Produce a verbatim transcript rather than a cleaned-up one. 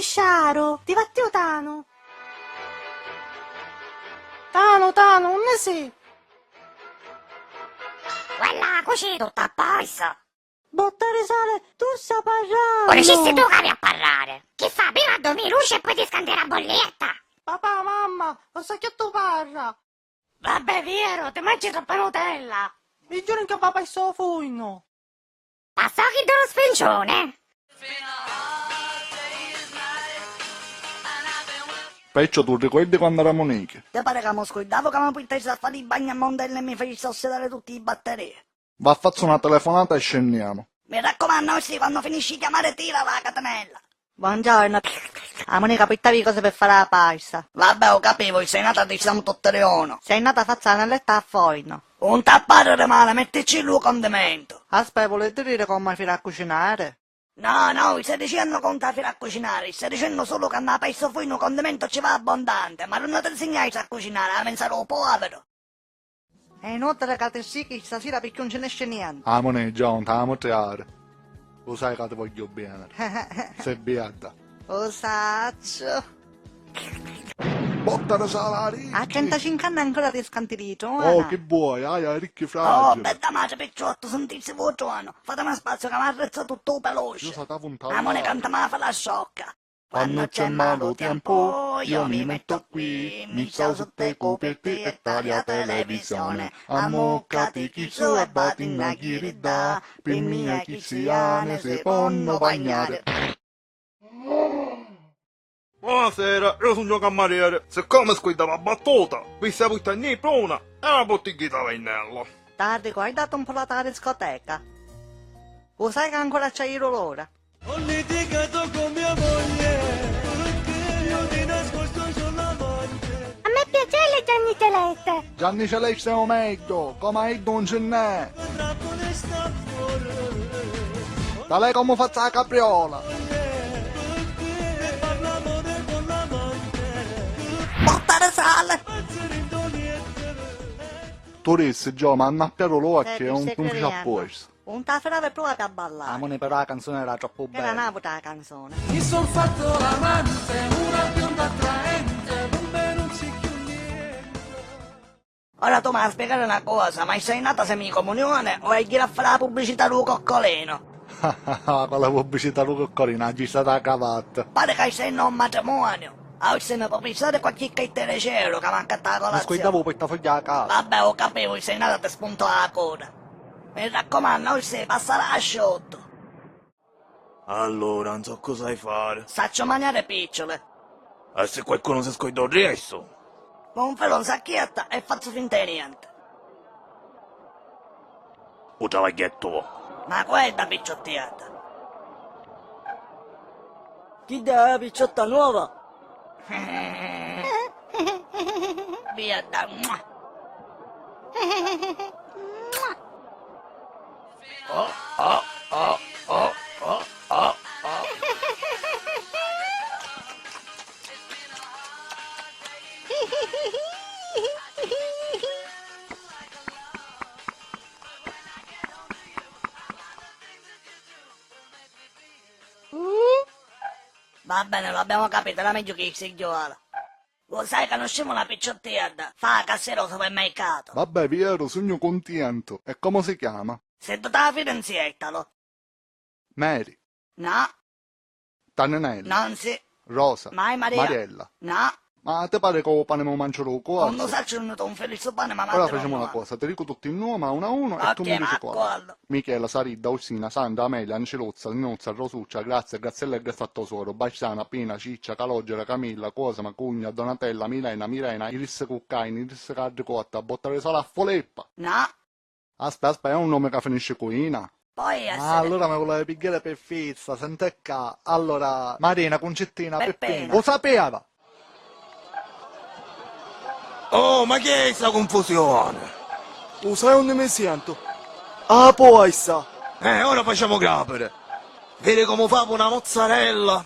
Sciaru, ti vattiu Tanu? Tanu, Tanu, unni si? Uella, cu ci tutta a poisa? Botta di sale, tu sta parrannu! U dicisti tu ca havi a parrari! Chi fa, prima addumì i luci e poi ti scandi la bullietta! Papà, mamma, non sa chi tu parra! Vabbè, vieru, ti mangi troppa Nutella! Mi giuri che va paisso fugnu! Passò chi duru sfincione! Peccio, tu ricordi quannu eramu nichi? Ti pari ca mu scurdavu ca mi purtasti a fari i bagni a Montella e mi facisti ossidari tutti i batterii? Va fazzu na telefonata e scenniamu. Mi raccumannu, sì, quannu finisci i chiamari tira la catinella. Buongiorno. Amunì ca purtavi i cosi pi fari la pasta. Vabbè, u capivu, i sei nata ti stamu tutti di unu. Sei nata fazzu la nutella a fornu. Un t'apparri mali, mettici lu condimentu. Aspè, vuliti diri ca un m'havi a cucinari? No, no, vi stai dicennu ca un t'havi a cucinari, stai dicennu sulu ca nna pasta fui nu condimentu ci va abbondanti, ma nun ti nsignai a cucinari, a menza lu poviru. È inutile ca ti sichi stasira picchì un ci nesci nienti. Amunì, John, t'hamu triari. U sai ca ti vogghiu beni. Sei biadda. U sacciu. Botta di salari! A trentacinque anni ancora ti scanti di trona. Oh, chi vuoi? Aia, ricchi fragili. Oh, bedda matri, picciottu, sintisi vu tronu. Fatemi spaziu ca m'arrezza tuttu u peluci. Io sa t'havu un tavutu. Amunì, cantami a fala sciocca. Quannu c'è malu tiempu, io mi metto qui, mi stau sotto i cuperti e talia televisione. Ammuccati chi su e bati na ghirida, pi mia chi si ani si ponnu bagnari. Buonasera, io sugnu cammarieri. Siccome squidda la battuta, vi sta purtanni pruna e la bottigghi di vainnello. T'arricordati un po' la discoteca? U sai ca ancora c'è i dolori? Non litigato con mia moglie, perché io di nascosto c'ho l'amante. A me piace le Gianni Celeste. Gianni Celeste è o megghiu, comu a iddu un ci nn'è. Trappole sta fuori. Talè comu fazzu a capriola. E parla amore con l'amante. Portare sale. Tu rissi, Gio, ma annappiaru l'uocchi è un, un fici a puostu. Un t'affirare e pruvavi a ballari. Amuni, però la canzone era troppu bella. Era n'autra la canzone. Mi son fatto l'amante, una bionda attraente, con me non c'è più niente. Ora tu m'hai a spiegari na cosa, ma sei nata semicomunione o hai ghiri a fari la pubblicità di lu coccolino? Quale pubblicità di lu coccolino? Aggio stata la cravatta. Pare ca sei un matrimoniu. Avissi mi può pisari qualche chicca di tereceru ca m'accatta la colazione. Mi scuidavo u portafogghiu a casa. Vabbè, u capivu, sei nata ti spunto la coda. Mi raccomannu, oi sì, passala asciuttu. Allura, non so cosa hai fare. Saccio mangiare picciole. E se qualcuno si scorda il resto? Mo un filo un sacchietta e faccio finta di niente. U travagghiettu vo. Ma quella è da picciottietta. Chi da picciotta nuova? Via da. Va bene, l'abbiamo capito, era meglio che si giovava. Lo sai, conosciamo una picciottedda, fa la cassiera al supermercato. Vabbè, vieru, sugnu cuntientu. E comu si chiama? Siddu ta fidenzietta, lo. Mary. No. Taninella. Non si. Rosa. Mai Maria. Mariella. No. Ma ti pari ca u pani mu manciu lu cuorzu? Non lo saccio, non un felice pane, ma. Ora facemu una cosa, ti dicu tutti i nomi a uno a uno e tu mi dici quale. Michela, Saridda, Ursina, Sandra, Amelia, Anciluzza, Ninuzza, Rosuccia, Grazia, Graziella e Grafattosuoru, Bastiana, Pina, Ciccia, Calogera, Camilla, Cosima, Cugna, Donatella, Milena, Mirena, Iris Cuccaini, Iris Carricotta, Botta di Sala a Foleppa. No. Aspè, aspè, è un nome ca finisci cu Ina? Poi essere. Ah, allura mi vulevi pigghiari pi fissa, senti ccà. Allura, Marina, Cuncittina, Peppina. Peppina. U sapeva! Oh, ma chi è sta cunfusione? U sai unni mi sientu? Ah, poi sta! Eh, ora facemu grapiri. Viri comu favu una mozzarella.